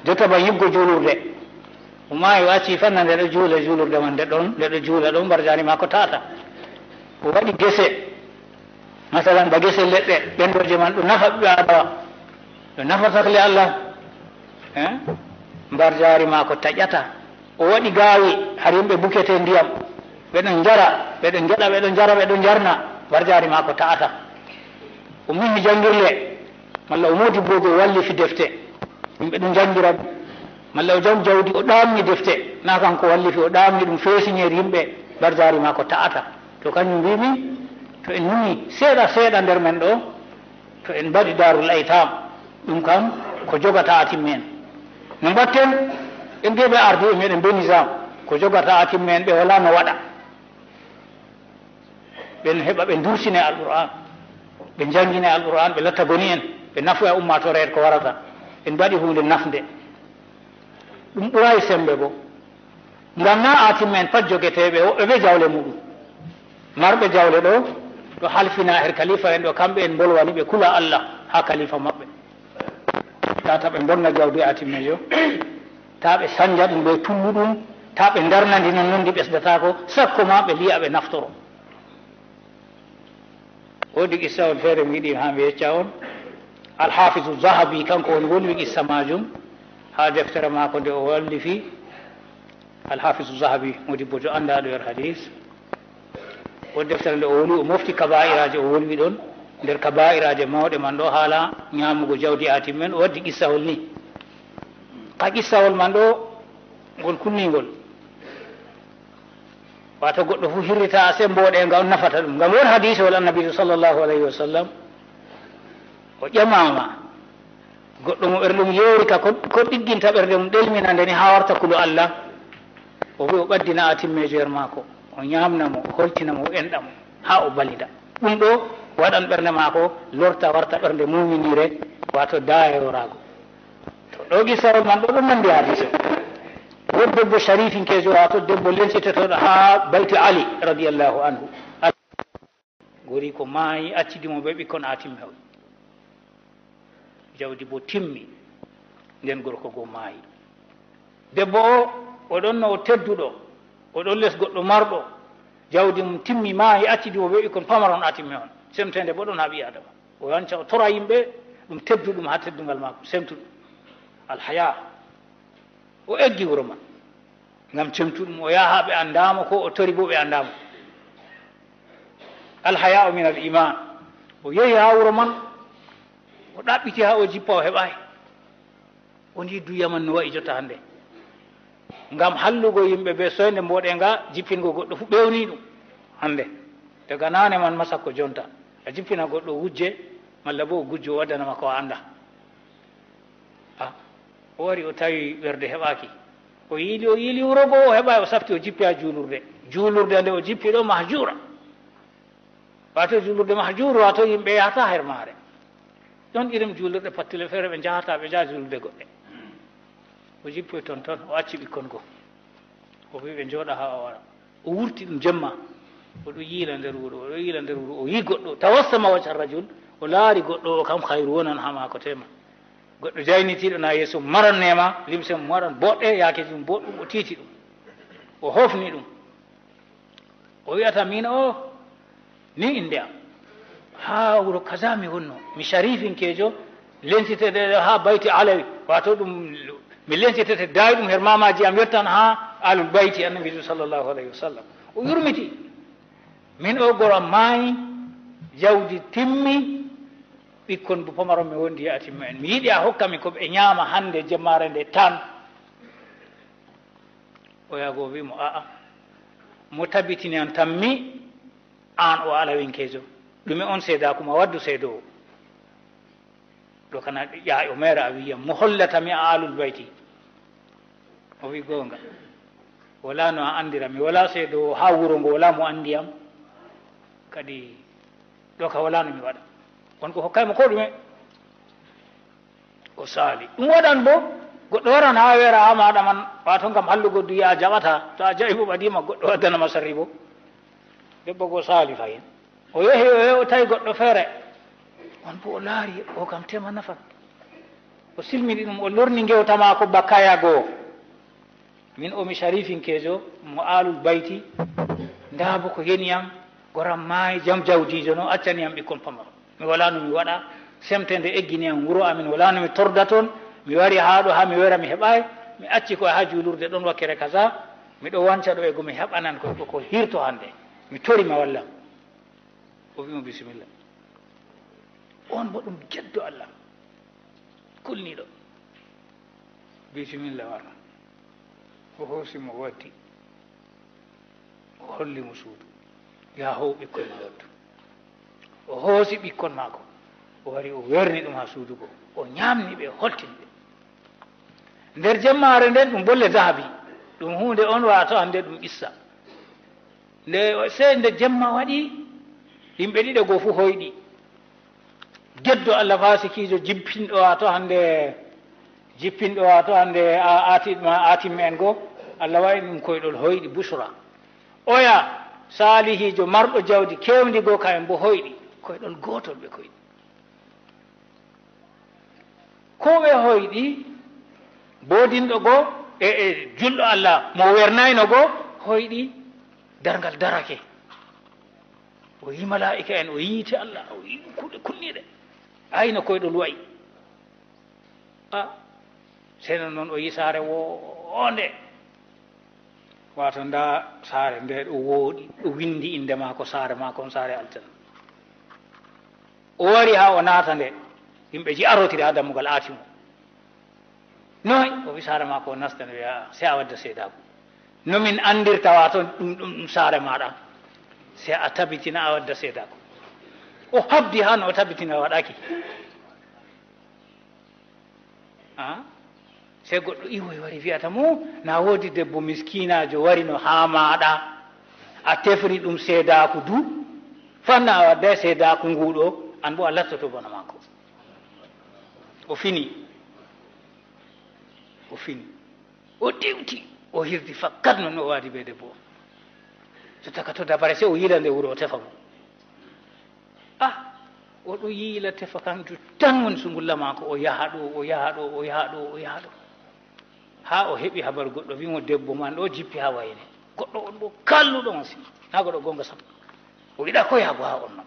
Jotta ba yi'ugo juulurde. O maayi, o acci fanna nde ɗo juula juulurde man, nde ɗon, nde ɗo juula ɗon, mbarjaari maako ta'ata. O waɗi gese, masalan, ba gese leɗɗe, ɓendooje man ɗo nafa ɓiɓɓe Aadama, ɗo nafa sakle Allah, eh? Mbarjaari maako taƴata. O waɗi gaawi, har yimɓe bukete ndiyam, ɓe ɗon njara, ɓe ɗon ngeɗa, ɓe ɗon njara, ɓe ɗon njarna, mbarjaari maako ta'ata. O mahi janngirle, malla o moodibboojo, o wallifi defte, yimɓe ɗum njanngira ɗum. Malla o jom jawdi, o ɗaamni defte, naa kanko wallifi, o ɗaamni ɗum, feesini yimɓe, mbarjaari maako ta'ata. To kanjum mbiimi, to en numi seeɗa seeɗa nder men ɗo, to en mbaɗi daarul aytaam, ɗum kam ko jogata atimmen. No mbaɗten, en mbi'a ɓe ardiiɓe meɗen, ɓe nizaam, ko jogata atimmen, ɓe walaa no waɗa. Ɓe heɓa ɓe ndursine Alqur'aan, ɓe njanngine Alqur'aan, ɓe latta goni en, ɓe nafoya ummaatoore ko warata. En mbaɗi huunde nafnde. Ɗum ɓuraay semmbe boo. Ngam naa aatimme en pat jogeteeɓe, woɓɓe bee jawle muuɗum. Marɓe jawle ɗo, ɗo halfina her kalifa en ɗo, kamɓe en mbolwani ɓe kula Allah haa kalifa maɓɓe. Tata ɓe mbonna jawdi aatimmeejo, taa ɓe sanja ɗum bee tulluɗum, taa ɓe ndarna ndi non non ndi ɓesdataako, sakko ma ɓe liya ɓe naftoro. Woodi qissawol feere mi yiɗi haa mi yecca on. Alhafizu Zahabi, kanko woni wolwi qissa maajum haa deftere maako nde o wallifi. Alhafizu Zahabi, moodibbo jo anndaaɗo nder hadiis. Woodi deftere nde o wolwi, o mofti kabaa'iraaje, o wolwi ɗon. Nder kabaa'iraaje mawɗe man ɗo, haala nyaamugo jawdi aatim men, o waddi qissawol ni. Ka qissawol man ɗo, ngol kulningol. Waato goɗɗo fuu hirrita sey mboɗeeŋga on nafata ɗum. Ngam won hadiisewol Annabiijo sallallahu alayhi wa sallam, o ƴamaama, goɗɗo mo ɓernde mum yoorika, ko, ko ɗigginta ɓernde mum, ɗelmina nde ni haa warta kulu Allah? O wi'i, o ɓaddina aatimmeejo yer maako, o nyaamna mo, o holtina mo, o enɗa mo, haa o balida. Ɗum ɗo waɗan ɓernde maako lorta, warta ɓernde muuminiire, waato daaya yooraago. To Ɗo qissawol man ɗo ɗum nandi hadiise. Won debbo sharifinkeejo, waato debbo lencitotooɗo haa bayti Ali radiyallahu anhu. Gori ko maayi, accidi mo bee ɓikkon haa timmi. Jawdi boo timmi, nden gorko goo maayi. Debbo o, o ɗon no o tedduɗo, o ɗon les goɗɗo marɗo. Jawdi mum timmi, maayi, accidi mo bee ɓikkon pamaron haa timmi on. Semteende boo ɗon haa ɓii Aadama. O wanca, o tora yimɓe, ɗum tedduɗum haa teddungal maako, semtuɗum. Alhaya. O eggi wuro man ngam cemtuɗum, o yaha ɓe anndaa mo, ko o tori boo ɓe anndaa mo. Alhaya'u min al iman. O yehi haa wuro man, o ɗaɓɓiti haa o jippa, o heɓaay. O ndi duyaman no wa'i jotta hannde. Ngam hallugo yimɓe bee soynde mboɗeeŋga, jippingo goɗɗo fuu ɓeewni ɗum hannde. Daga naane man masakko jonta, a jippina goɗɗo wujje, malla boo o gujjo, o waddana ma ko a anndaa. Ah, o wari, o tawi ɓernde heɓaaki. O yiili, o yiili wuro go, o heɓaay, o safti, o jippi haa juulurde. Juulurde nde o jippi ɗo, mahjuura. Waato juulurde mahjuur, waato yimɓe yahata her maare. Ɗon irin juulurde pattule feere ɓe njahata, ɓe njaha juulurde goɗɗe. O jippoy ton ton, o acci ɓikkon go. O wi'i ɓe njooɗa haa o wara. O wurti ɗum jemma. O ɗo yiila nder wuro, o ɗo yiila nder wuro. O yi'i goɗɗo, tawassama wajha rajul, o laari goɗɗo o kam, khayru wonan haa maako tema. Goɗɗo jaynitiiɗo na yeeso, maran neema, limse mum waɗan boɗɗe, yaakeeji mum boɗɗum, o tiiti ɗum. O hofni ɗum. O wi'ata, "Min o, ni innde am. Haa wuro kaza mi wonno. Mi sharifinkeejo, lenciteteeɗo haa bayti Alawi. Waato ɗum, mi lencitete daayiɗum her maamaaji am, yottan haa Alul Bayti Annabiijo sallallahu alayhi wa sallam." O yurmiti. "Min o, goro am maayi, jawdi timmi, ɓikkon boo pamaron mi wondi e atimma en. Mi yiɗi a hokka mi ko ɓe nyaama hannde jemmaare nde tan." Oya go wi'i mo, "A'a, mo tabitini an tammi, an o Alawinkeejo. Ɗume on seedaaku ma? Waddu seedoowo." Ɗo kana ƴaaƴo meere a wi'i yam, mo hollata mi a Alul Bayti. O wi'i, "Goonga. Walaa no a anndira mi, walaa seedoowo haa wuro ngo, walaa mo anndi yam. Kadi ɗo ka walaa no mi waɗa." On ko hokkay mo koo ɗume. O saali. Ɗum waɗan boo, goɗɗo waran haa weera haa maaɗa man, waato ngam hallugo duya a jaɓata. To a jaɓi boo ɓadiima, goɗɗo waddana ma sarri boo. Debbo go saali fahin. O yehi, o yehi, o tawi goɗɗo feere. On boo o laari, o kam tema nafan. O silmini ɗum, o lorni ngewta maako bakaya goo. Min o mi sharifinkeejo, mo Alul Bayti. Ndaa boo ko yani yam, goram maayi, jam jawdiijo no accani yam ɓikkon pamaro. Mi walaa no mi waɗa, semteende eggini yam wuro amin, walaa no mi torda ton. Mi wari haa ɗo, haa mi wera mi heɓaay. Mi acci ko haa juulurde ɗon wakkere kaza. Miɗo wanca ɗo e go mi heɓanan ko, ko, ko hirto hannde. Mi tori ma wallam. O wi'i mo, "Bisimilla." On bo ɗum geddo Allah, kulniiɗo. "Bisimilla, wara." O hoosi mo, o waddi. O holli mo suudu. "Yaa, hoo'u ɓikkon ma, waddu." O hoosi ɓikkon maako. O wari, o werni ɗum haa suudu go. O nyaamni ɓe, o holtini ɓe. Nder jemmaare nden, ɗum bolle dahabi. Ɗum huunde on, waato hannde ɗum qissa. Nde, sey nde jemma waɗi, yimɓe ɗiɗo go fuu hoyɗi. Geddo Allah faasikiijo jippinɗo, waato hannde, jippinɗo, waato hannde a-, aati-, ma-, aatimme en go, Allah waɗi ɗum koyɗol hoyɗi, bushra. Oya saalihiijo marɗo jawdi keewndi go, kayen bo hoyɗi, koyɗol gootol ɓe koyɗi. Ko ɓe hoyɗi, boodinɗo go e, e julɗo Allah mo wernayno go hoyɗi, darngal darake. O yi malaa'ika en, o yiiti Allah, o yi kuuɗe kulniiɗe. Ay no koyɗol wa'i. A, seno non o yi saare woonde. Waato, ndaa saare nde ɗo wooɗi, ɗo winndi innde maako, saare maako on saare aljanna. O wari haa o naata nde, yimɓe ji arotiri haa dammugal aati mo. Noy? O wi saare maako o nasta nde, wi'a, "Sey a wadda seedaaku." No min anndirta, waato, ɗum, ɗum, ɗum saare maaɗa? Sey a tabitina a wadda seedaaku. O habdi haa no o tabitina o waɗaaki. A? Sey goɗɗo iwoy wari wi'ata mo, "Na woodi debbo miskiinaajo warino haa maaɗa, a tefri ɗum seedaaku du, fanna a wadday seedaaku ngu ɗo, an bo a lattoto bana maako." O fini. O fini. O diwti. O hirdi fakkat non o waadi be debbo. Jotta ka to dabare se o yila nde wuro o tefa mo. Ah, o ɗo yiila tefa kanjum tan woni sungulla maako. O yaha ɗo, o yaha ɗo, o yaha ɗo, o yaha ɗo. Haa o heɓi habar goɗɗo wi mo debbo man ɗo jippi haa wayne. Goɗɗo on ɗo kalluɗo masin. Naa goɗɗo gonga sam. O yiɗa ko yaago haa on non.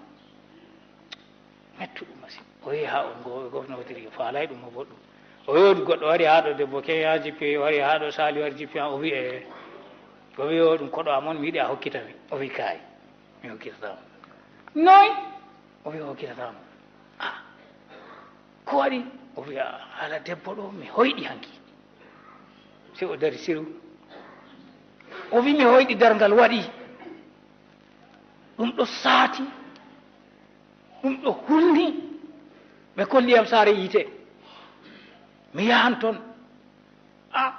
Mettuɗum masin. O yehi haa on go-, gofnotiri, faalay ɗum mo boɗɗum. O yoodi goɗɗo wari haa ɗo debbo ke yaa jippi, wari haa ɗo saali, wari jippi, o wi e, o wi o ɗum koɗo am on, mi yiɗi a hokkita mi. O wi kaay, mi hokkitata mo. Noy? O wi o hokkitata mo. Ah, ko waɗi? O wi a, haala debbo ɗo, mi hoyɗi hanki. Se o dari siru. O wi mi hoyɗi darngal waɗi. Ɗum ɗo saati. Ɗum ɗo hulni, ɓe kolli yam saare yiite. Mi yahan ton. A,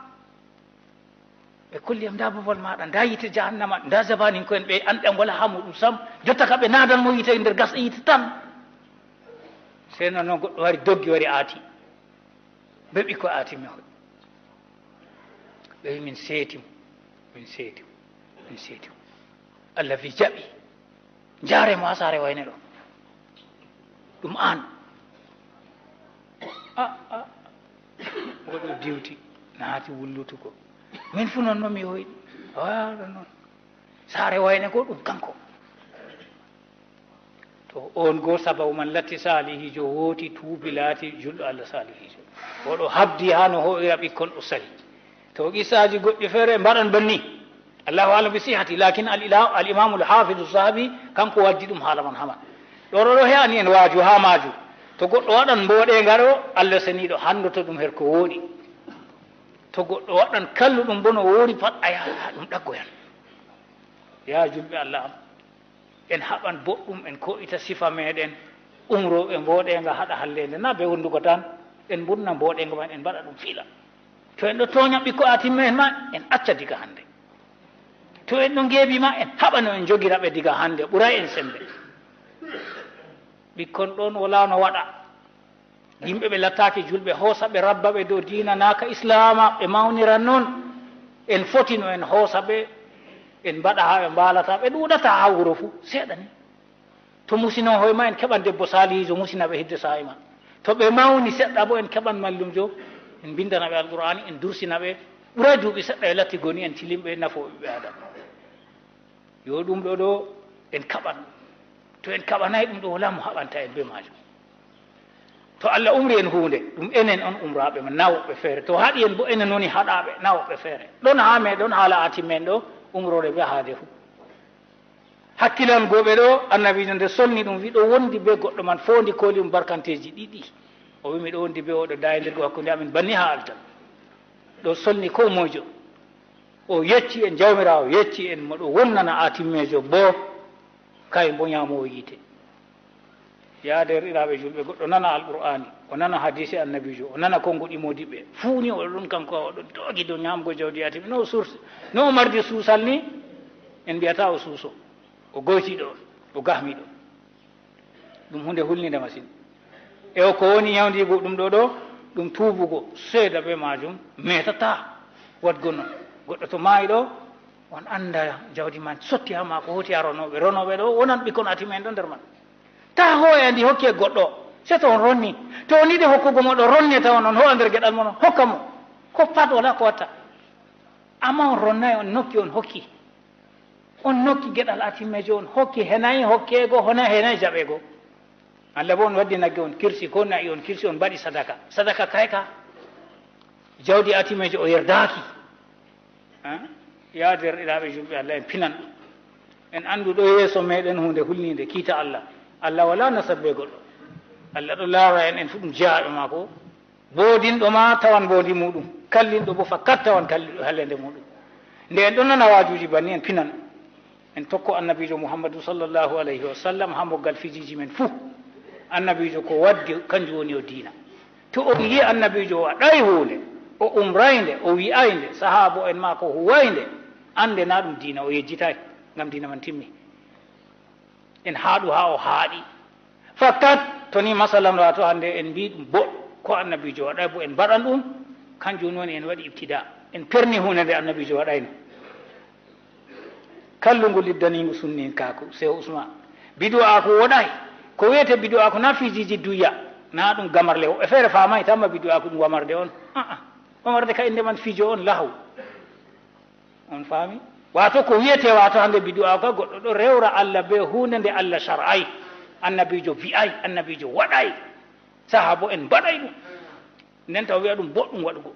ɓe kolli yam, ndaa babal maaɗa, ndaa yiite jahannama, ndaa jabaninko'en ɓe anɗan wala haa muuɗum sam. Jotta ka ɓe naadan mo yiite nder gasɗe yiite tan. Sey non non goɗɗo wari doggi, wari aati. Be ɓikkoy aati mi hoy. Ɓe wi min seeti mo, min seeti mo, min seeti mo. Allah wi jaɓi. Njaare mo haa saare wayne ɗo. Ɗum an. A, a. Goɗɗo diwti, naati wullutugo. Min fu non non mi hoyɗi. Waɗa non. Saare wayne ko ɗum kanko. To on goo sababu man latti saalihiijo, wooti, tuubi, laati julɗo Allah saalihiijo. Oɗo habdi haa no ho'ira ɓikkon o sali. To qissaaji goɗɗi feere mbaɗan banni. Allahu a'lam bi sihhati, lakin al ila-, al imamu al hafidu Zahabi kanko waddi ɗum haala man hama. Ɗo ɗo ɗo he'ani en waaju haa maaju. To goɗɗo waɗan mboɗeeŋga ɗo, Allah seniiɗo handoto ɗum her ko wooɗi. To goɗɗo waɗan kalluɗum bo no woori pat, a yaha ɗum ɗaggoyan. Ya julɓe Allah am. En haɓan boɗɗum, en ko'ita sifa meɗen, umrooɓe mboɗeeŋga haɗa halleende, na be wondugo tan, en mbonna mboɗeeŋga man, en mbaɗa ɗum fiila. To en ɗo tooña ɓikko atimme'en ma, en acca diga hande. To en ɗo ngeebi ma, en haɓa no en jogira ɓe diga hande, ɓuray en sembe. Ɓikkon ɗon wala no waɗa. Yimɓe ɓe lattaaki julɓe, hoosa ɓe, rabba ɓe dow diina naaka islaama, ɓe mawniran non. En foti no en hoosa ɓe, en mbaɗa haa ɓe mbaalata, ɓe ɗuuɗata haa wuro fuu, seeɗa ni. To musino hoy ma, en keɓan debbo saalihiijo musina ɓe hidde saa'i man. To ɓe mawni seɗɗa bo, en keɓan mallumjo, en mbinndana ɓe Alqur'aani, en dursina ɓe. Ɓuray duuɓi seɗɗa e latti goni en tilimɓe nafooɓe ɓiɓɓe Aadama. Yo ɗum ɗo ɗo en kaɓan. To en kaɓanaay ɗum ɗo, walaa mo haɓanta en bee maajum. To Allah umri en huunde, ɗum enen on umraaɓe ma, na woɓɓe feere. To haɗi en bo, enen woni haɗaaɓe, na woɓɓe feere. Ɗon haa meɗon haala atimmen ɗo, umroore bee haade fuu. Hakkilan gooɓe ɗo, Annabiijo nde solni ɗum, wi ɗo wondi bee goɗɗo man, foondi kooli ɗum barkanteeji ɗiɗi. O wi, miɗo wondi bee oɗo daayndirgo hakkunde amin banni haa aljanna. Ɗo solni koo moyjo. O yecci en, Jawmiraawo yecci en, mo ɗo wonnana atimmeejo bo, kay mbo nyaamoowo yiite. Yaa deerɗiraaɓe julɓe, goɗɗo nana Alqur'aani, o nana hadiise Annabiijo, o nana konnguɗi moodiɓɓe. Fuu ni o ɗon kanko, o ɗon doogi dow nyaamgo jawdi yatiimi. No o suus-, no o mardi suusal ni, en mbi'ataa o suuso. O goytiiɗo on, o gahmiiɗo. Ɗum huunde hulniinde masin. E o ko woni yawndiigu ɗum ɗo ɗo, ɗum tuubugo, seeda bee maajum, meetataa waɗgo non. Goɗɗo to maayi ɗo, on annda jawdi man sotti haa maako, hooti haa ronooɓe. Ronooɓe ɗo wonan ɓikkon atimmen ɗo nder man. Taa hooya ndi hokki e goɗɗo, sey to on ronni. To on yiɗi hokkugo mo ɗo, ronne tawon on hoo'a nder geɗal mon, on hokka mo. Ko pat walaa ko watta. Ammaa on ronnaay, on nokki, on hokki. On nokki geɗal atimmeejo, on hokki, henaay hokkeego, hona-, henaay jaɓeego. Allah boo on waddi nagge, on kirsi, koo na'i on kirsi, on mbaɗi sadaka. Sadaka kay ka jawdi atimmeejo o yerdaaki. Haa? Yaa deerɗiraaɓe julɓe, Allah en pinan. En anndu ɗo yeeso meeɗen huunde hulniinde, kiita Allah. Allah walaa nasab bee goɗɗo. Allah ɗo laara en, en fu ɗum jeyaaɓe maako. Boodinɗo ma tawan mboodi muuɗum, kallinɗo bo fakat tawan kalli-, halleende muuɗum. Nde en ɗon nana waajuuji banni, en pinan. En tokko Annabiijo Muhammadu sallallahu alayhi wa sallam haa moggal fijiiji men fuu. Annabiijo ko waddi, kanjum woni o diina. To on yi'i Annabiijo o waɗaay huunde, o umraay nde, o wi'aay nde, sahaabo'en maako huwaay nde, annde naa ɗum diina, o yejjitaay, ngam diina man timmi. En haaɗu haa o haaɗi. Fakat, to ni masalan, waato hannde en mbii ɗum boɗɗum, ko Annabiijo waɗaay bo en mbaɗan ɗum, Kanjum woni en waɗi ibtida, en perni huunde nde annabiijo waɗayno. Kallungu liddaniingu sunninkaaku, Seehu Usman. Bidu'aaku woɗaay. Ko wiyetee bidu'aaku na fiijiiji duyya, na ɗum gamarle. Woɓɓe feere faamaay tamma bidu'aaku ɗum wamarde on. A'a, wamarde ka innde man fiijo on lahaw. On faami? Waato ko wiyetee waato hannde bidu'aaku ka goɗɗo ɗo rewra Allah bee huunde nde Allah shar'ay, annabiijo wi'ay, annabiijo waɗay, sahaabo en mbaɗay ɗum. Nden taw wi'a ɗum boɗɗum waɗugo.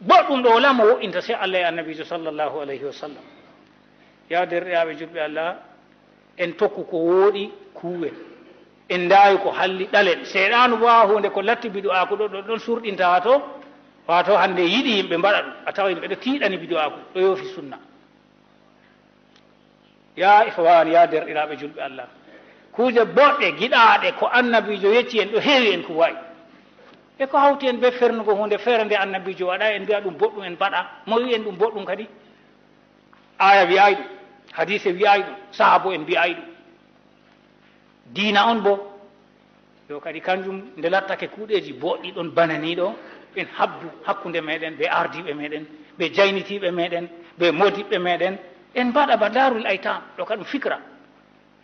Boɗɗum ɗo walaa mo wo'inta sey Allah e annabiijo sallallahu alayhi wa sallam. Ya derɗiraaɓe julɓe Allah, en tokku ko wooɗi kuuwen. En ndaawi ko halli ɗalen. Seyɗaanu bo haa huunde ko latti bidu'aaku ɗo, ɗo, ɗon surɗinta waato, waato hannde yiɗi yimɓe mbaɗa ɗum. A tawa yimɓe ɗo tiiɗani bidu'aaku, ɗo yoofi sunna. Ya ihwan, ya derɗiraaɓe julɓe Allah, kuuje boɗɗe giɗaaɗe ko annabiijo yecci en ɗo heewi en kuwaay. E ko hawti en bee fernugo huunde feere nde annabiijo waɗa, en mbi'a ɗum boɗɗum en mbaɗa. Mo wi'i en ɗum boɗɗum kadi? Aaya wi'aay ɗum, hadiise wi'aay ɗum, sahaabo en mbi'aay ɗum. Diina on bo, yo kadi kanjum nde lattake kuuɗeeji booɗɗi ɗon bana nii ɗo, en habdu hakkunde meeɗen bee ardiiɓe meeɗen, bee jaynitiiɓe meeɗen, bee moodiɓɓe meeɗen, en mbaɗa ba Daarul Aytaam, ɗo ka ɗum fikra.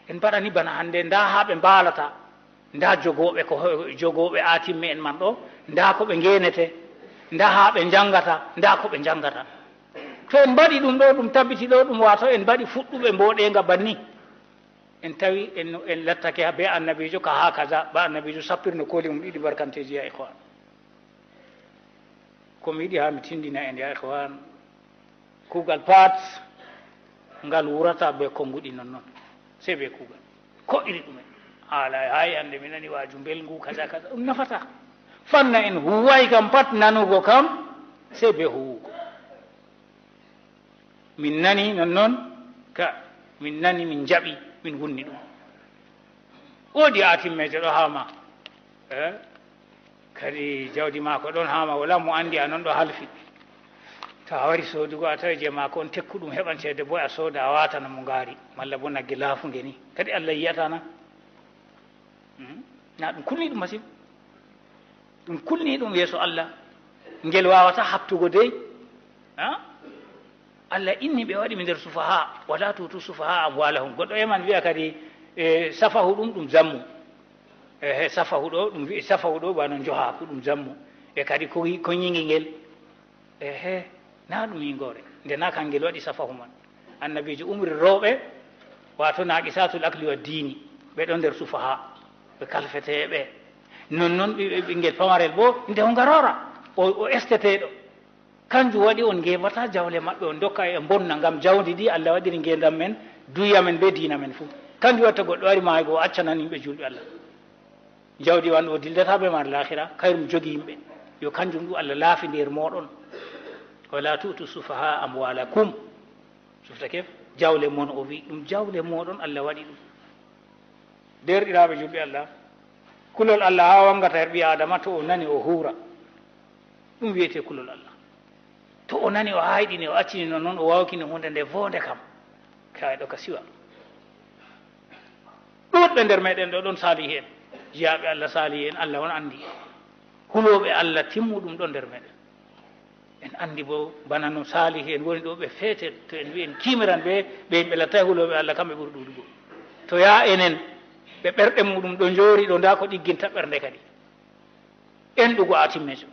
En mbaɗa ni bana hannde, ndaa haa ɓe mbaalata, ndaa jogooɓe ko ho-, jogooɓe aatimme en man ɗo, ndaa ko ɓe ngeenete, ndaa haa ɓe njanngata, ndaa ko ɓe njanngata. To en mbaɗi ɗum ɗo, ɗum tabbiti ɗo, ɗum waato en mbaɗi fuɗɗuɓe mbooɗeeŋga banni. En tawi en, en lattake bee annabiijo ka haa kaza, ba annabiijo sappirno kooli mum ɗiɗi barkanteeji, ya ikhwan. Ko mi yiɗi haa mi tindina en, ya ikhwan, kuugal pat ngal wurata bee konnguɗi non non, sey bee kuugal. Ko iri ɗumen? Haala, hay hannde mi nani waaju mbelngu, kaza, kaza, ɗum nafataa. Fanna en huuwaay kam pat, nanugo kam, sey bee huuwugo. Min nani non non, ka, min nani, min njaɓi, min wunni ɗum. Woodi aatimmeejo ɗo haa ma, eh? Kadi jawdi maako ɗon haa ma, walaa mo anndi a non ɗo halfi. To a wari soodugo, a tawi jey maako on tekkuɗum, heɓan ceede boy, a sooda, a waatana mo ngaari, malla bo nagge laafunge ni. Kadi Allah yi'ataa na? Hmm? Na ɗum kulni ɗum masin. Ɗum kulni ɗum yeeso Allah. Ngel waawataa haɓtugo dey. Ha? Allah inni ɓe waɗi mi nder sufaha. Wala tutu sufaha amwalahum. Goɗɗo eman wi'a kadi, e, safahu ɗum, ɗum zammu. E, he, safahu ɗo, ɗum wi'i safahu ɗo, ba no njoha ko ɗum zammu. E kadi ko, ko nyingi ngel. Ehe, na ɗum yingoore. Nde na kangel waɗi safahu man. Annabiijo umri rewɓe, waato naaqisatul akli wa diini, ɓe ɗon nder sufaha, ɓe kalfeteeɓe. Non non ɓi-, ɓi-, ɓinngel pamarel boo, nde o ngarora, o, o esteteeɗo. Kanjum waɗi on ngeeɓata jawle maɓɓe, on ndokka e mbonna, ngam jawdi ndi Allah waɗiri ngeendam men, duya men bee diina men fuu. Kanjum waɗi to goɗɗo wari maayugo, o accanan yimɓe juulɓe Allah. Jawdi wan o dillata bee maare laahira, kayrum jogi yimɓe. Yo kanjum ɗum Allah laafi nder mooɗon. Wala tu'tu sufaha amwalakum. Sufta kef, jawle mon o wi, ɗum jawle mooɗon Allah waɗi ɗum. Deerɗiraaɓe julɓe Allah, kulol Allah haa wangata her ɓii Aadama, to o nani o huura. Ɗum wiyetee kulol Allah. To o nani, o haayɗini, o accini non non, o waawkini huunde nde voonde kam. Kayɗo ka siwa. Ɗuuɗɓe nder meeɗen ɗo ɗon saalihi en, jiyaaɓe Allah saalihi en, Allah on anndi. Hulooɓe Allah timmuɗum ɗon nder meeɗen. En anndi bo bana no saalihi en woni ɗo ɓe feetel, to en wi'i en kiimiran ɓe, ɓe yimɓe lattay hulooɓe Allah, kamɓe ɓuri ɗuuɗugo. To yaa enen, ɓe ɓerɗe muuɗum ɗo njoori ɗo, ndaa ko ɗigginta ɓernde kadi. Enɗugo aatimmeejo.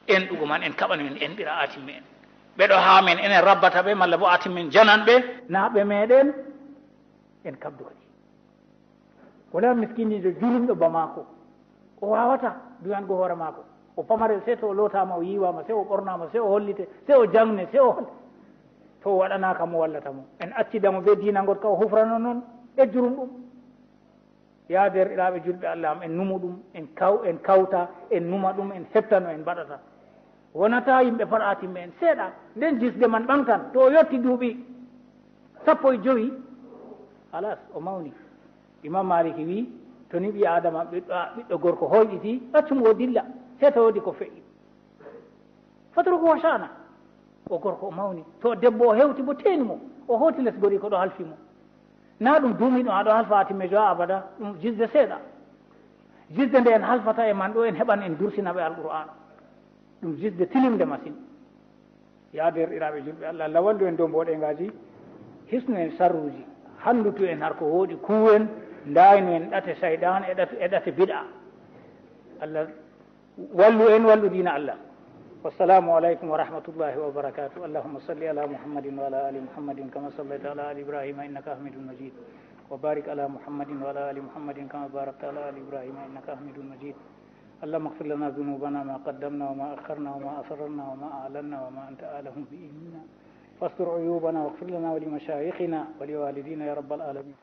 Enɗugo man en kaɓan men enɗira aatimme en. Ɓe ɗo haa men, enen rabbata ɓe, malla bo aatimmen janan ɓe. Naa ɓe meeɗen, en kaɓdu kadi. Wala miskiiniijo julumɗo ba maako. O waawataa duyango hoore maako. O pamarel, sey to o lootaama, o yiiwaama, sey o ɓornaama, sey o hollite, sey o jangne, sey o hol-, to o waɗanaaka mo wallata mo. En accida mo bee diina ngot ka o hufrano non e jurumɗum. Yaa deerɗiraaɓe julɓe Allah am, en numu ɗum, en kaw-, en kawta, en numa ɗum, en heɓta no en mbaɗata. Wonata yimɓe pat aatimɓe en seeɗa, nden jisde man ɓaŋgtan. To o yotti duuɓi sappo e jowi, halas, o mawni. Imam Maliki wi'i, to ni ɓii Aadama ɓiɗɗo, ɓiɗɗo gorko hoyɗiti, accu mo o dilla, sey to woodi ko fe'i. Fatruku wa sha'na. O gorko o mawni. To debbo o hewti bo teeni mo, o hooti les goriiko ɗo halfi mo. Na ɗum duumiiɗum a ɗo halfa aatimmeejo haa abada, ɗum jisde seeɗa. Jisde nde en halfata e man ɗo, en heɓan en dursina ɓe Alqur'aana. Ɗum jisde tilimde masin. Yaa deerɗiraaɓe julɓe, Allah, Allah wallu en dow mboɗeengaaji, hisnu en sarruuji, hanndutu en har ko wooɗi, kuwen, ndaaynu en ɗate sayɗaan e ɗate, e ɗate bid'a. Allah wallu en, wallu diina Allah. Wassalamu aleykum wa rahmatullahi wa barakatuh. Allahumma salli ala Muhammadin wa ala ali Muhammadin kama sallayta ala ali Ibrahima innaka Hamidun Majid. Wa barik ala Muhammadin wa ala ali Muhammadin kama barakta ala ali Ibrahima innaka Hamidun Majid. اللهم اغفر لنا ذنوبنا ما قدمنا وما أخرنا وما أسررنا وما أعلنا وما أنت أعلم به منا. فاستر عيوبنا واغفر لنا ولمشايخنا ولوالدينا يا رب العالمين.